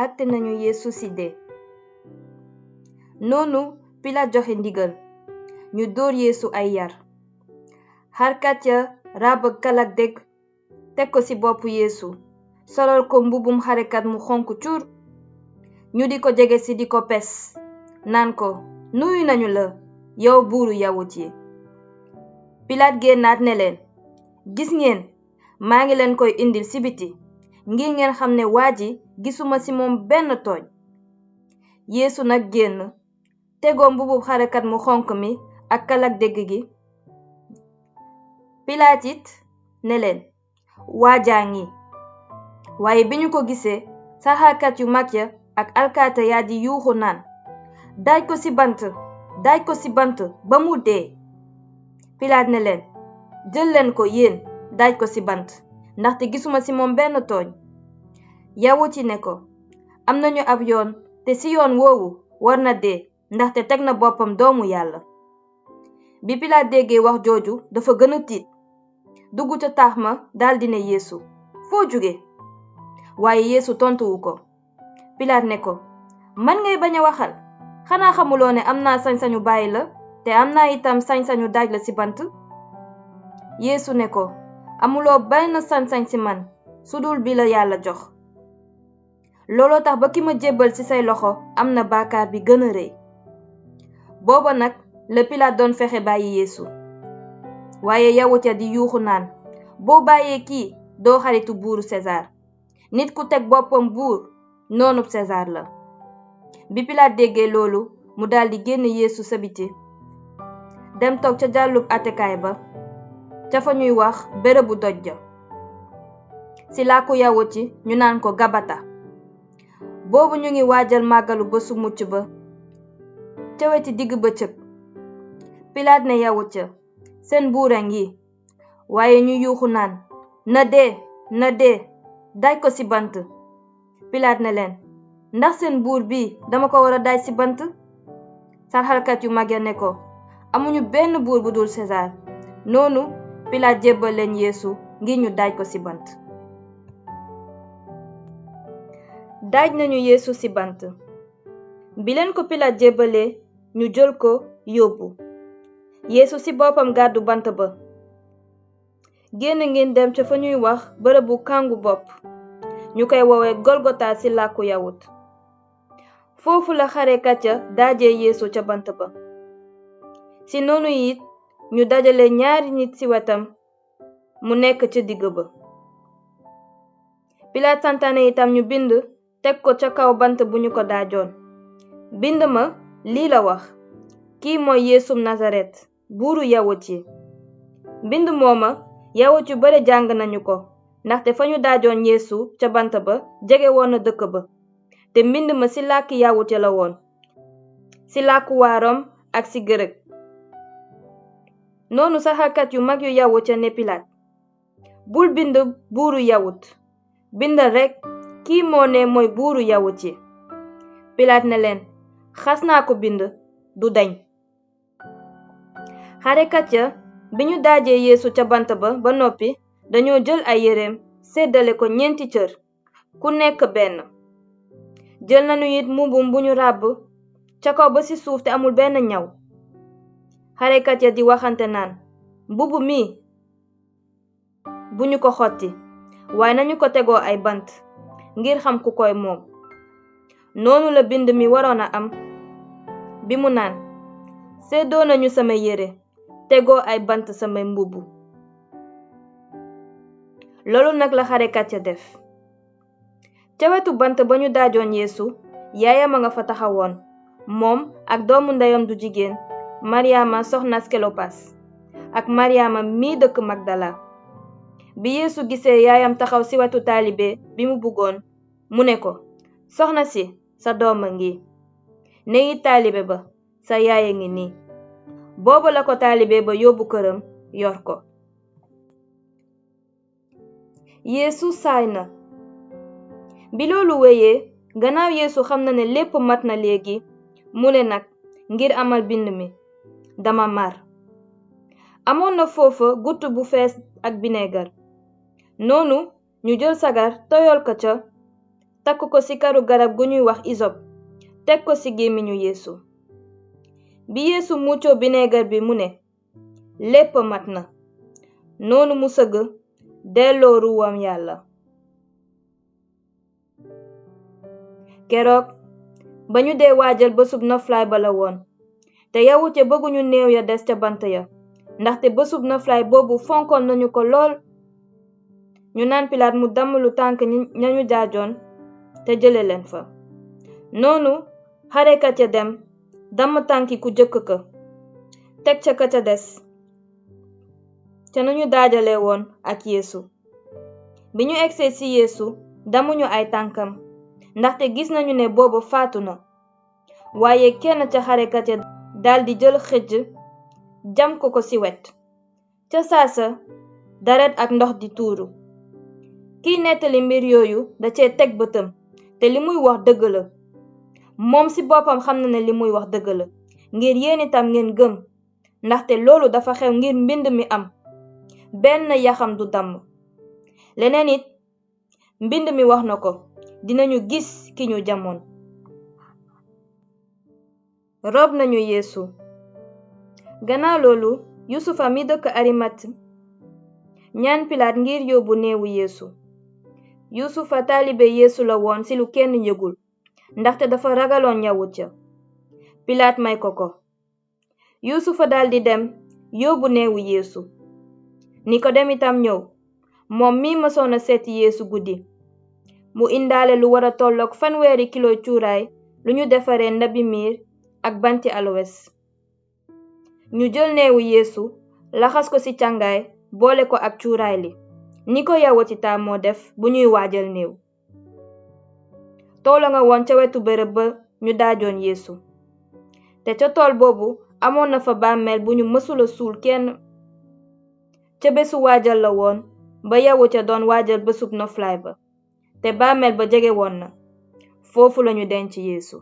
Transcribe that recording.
àtte nañu Yeesu ci dee. noonu Pilaat joxe ndigal ñu dóor Yeesu ay yar. xarkat ya ràbb kalak dëgg teg ko ci boppu Yeesu solal ko mbubum xarekat mu xonk cuur. ñu di ko jege ci di ko pes naan ko nuyu nañu la yow buuru yawut yi. Pilaat génnaat ne leen, gis ngeen maa ngi leen koy indil ci biti ngir ngeen xam ne waa ji gisuma ci moom benn tooñ. Yeesu nag génn tegoo mbubum xarekat mu xonk mi ak kalak dëgg gi. Pilaat it ne leen, waajaa ngi. waaye bi ñu ko gisee saxaarkat yu mag ya ak alkaate yaa di yuuxu naan, daaj ko ci bant ba mu dee. Pilaat ne leen, jël leen ko yéen daaj ko ci bant ndaxte gisuma ci moom benn tooñ. yawut yi ne ko, am nañu ab yoon te ci yoon woowu war na dee ndaxte teg na boppam doomu yàlla. bi Pilaat déggee wax jooju dafa gën a tiit dugg ca taax ma daldi ne Yeesu, foo jóge? waaye Yeesu tontuwu ko. Pilaat ne ko, man ngay bañ a waxal? xanaa xamuloo ne am naa sañ-sañu bàyyi la te am naa itam sañ-sañu daaj la ci bant? Yeesu ne ko, amuloo benn sañ-sañ ci man su dul bi la yàlla jox. looloo tax ba ki ma jébbal ci say loxo am na baakaar bi gën a rëy. booba nag la Pilaat doon fexe bàyyi Yeesu. waaye yawut ya di yuuxu naan, boo bàyyee kii doo xaritu buuru Sesaar. nit ku teg boppam buur noonub Sesaar la. bi Pilaat déggee loolu mu daldi génn Yeesu sa biti dem toog ca jàllub àttekaay ba ca fa ñuy wax bérébu doj ja. ci làkku yawut yi ñu naan ko Gabata. boobu ñu ngi waajal màggalu bésu mucc ba ca weti digg bëccëg. Pilaat ne yawut ya, seen buur a ngi. waaye ñu yuuxu naan, na dee daaj ko ci bant. Pilaat ne leen, ndax seen buur bi dama ko war a daaj ci bant? sarxalkat yu mag ya ne ko, amuñu benn buur bu dul Sesaar. noonu Pilaat jébbal leen Yeesu ngir ñu daaj ko ci bant. daaj nañu Yeesu ci bant. bi leen ko Pilaat jébbalee ñu jël ko yóbbu. Yeesu ci boppam gàddu bant ba. génn ngeen dem ca fa ñuy wax bërëbu kàngu bopp ñu koy woowee Golgota ci làkku yawut. foofu la xarekat ya daajee Yeesu ca bant ba. ci noonu it ñu dajale ñaari nit ci wetam mu nekk ca digg ba. Pilaat santaane itam ñu bind teg ko ca kaw bant bu ñu ko daajoon. bind ma lii la wax, kii mooy Yeesum Nasaret buuru yawut yi. mbind mooma yawut yu bare jàng nañu ko ndaxte fa ñu daajoon Yeesu ca bant ba jege woon na dëkk ba te mbind ma ci làkki yawut ya la woon, ci làkku waa Rom ak ci Gërëg. noonu saxaarkat yu mag yu yawut ya ne Pilaat, bul bind buuru yawut, bindal rekk kii moo ne mooy buuru yawut yi. Pilaat ne leen, xas naa ko bind du dañ. xarekat ya bi ñu daajee Yeesu ca bant ba noppi dañoo jël ay yéreem séddale ko ñeenti cër ku nekk benn. jël nañu it mbubbum bu ñu ràbb ca kaw ba ci suuf te amul benn ñaw. xarekat ya di waxante naan, mbubb mi bu ñu ko xotti waaye nañu ko tegoo ay bant ngir xam ku koy moom. noonu la bind mi waroon a am bi mu naan, séddoo nañu samay yére tegoo ay bant samay mbubb. loolu nag la xarekat ya def. ca wetu bant ba ñu daajoon Yeesu yaayam a nga fa taxawoon, moom ak doomu ndeyam du jigéen Maryaama soxnas Kelopas ak Maryaama mii dëkk Magdala. bi Yeesu gisee yaayam taxaw ci wetu taalibe bi mu bëggoon mu ne ko, soxna si sa doom a ngi. ne it taalibe ba, sa yaay a ngi nii. booba la ko taalibe ba yóbbu këram yor ko. Yeesu saay na. bi loolu wéyee gannaaw Yeesu xam na ne lépp mat na léegi mu ne nag ngir amal bind mi, dama mar. amoon na foofa gutt bu fees ak bineegar. noonu ñu jël sagar toyol ko ca takk ko ci karu garab gu ñuy wax isop teg ko ci gémmiñu Yeesu. bi Yeesu muccoo bineegar bi mu ne lépp mat na, noonu mu sëgg delloo ruwam Yàlla. keroog ba ñu dee waajal bésub noflaay ba la woon, te yawut ya bëgguñu néew ya des ca bant ya, ndaxte bésub noflaay boobu fonkoon nañu ko lool. ñu naan Pilaat mu damm lu tànk ñañu jaajoon te jële leen fa. noonu xarekat ya dem damm tànki ku jëkk ka teg ca ka ca des ca nañu daajale woon ak Yeesu. bi ñu egsee ci Yeesu damuñu ay tànkam, ndaxte gis nañu ne boobu faatu na. waaye kenn ca xarekat ya daldi jël xëcc jam ko ci wet. ca saasa deret ak ndox di tuuru. kiy nettali mbir yooyu da cee teg bëtam, te li muy wax dëgg la. moom ci boppam xam na ne li muy wax dëgg la, ngir yéen itam ngeen gëm, ndaxte loolu dafa xew ngir mbind mi am, benn yaxam du damm. leneen it mbind mi wax na ko, dinañu gis ki ñu jamoon. rob nañu Yeesu. gannaaw loolu Yusufa mi dëkk Arimat ñaan Pilaat ngir yóbbu neewu Yeesu. Yusufa taalibe Yeesu la woon ci lu kenn yëgul, ndaxte dafa ragaloon yawut ya. Pilaat may ko ko. Yusufa daldi dem yóbbu neewu Yeesu. Nikodem itam ñëw, moom mi mësoon a seeti Yeesu guddi. mu indaale lu wara tolloog fanweeri kilo cuuraay lu ñu defaree ndabi miir ak banti alowes. ñu jël neewu Yeesu laxas ko ci càngaay boole ko ak cuuraay li, ni ko yawut yi taamoo def bu ñuy waajal néew. tool a nga woon ca wetu bërëb ba ñu daajoon Yeesu, te ca tool boobu amoon na fa bàmmeel bu ñu mësula suul kenn. ca bésu waajal la woon ba yawut ya doon waajal bésub noflaay ba, te bàmmeel ba jege woon na. foofu lañu denc Yeesu.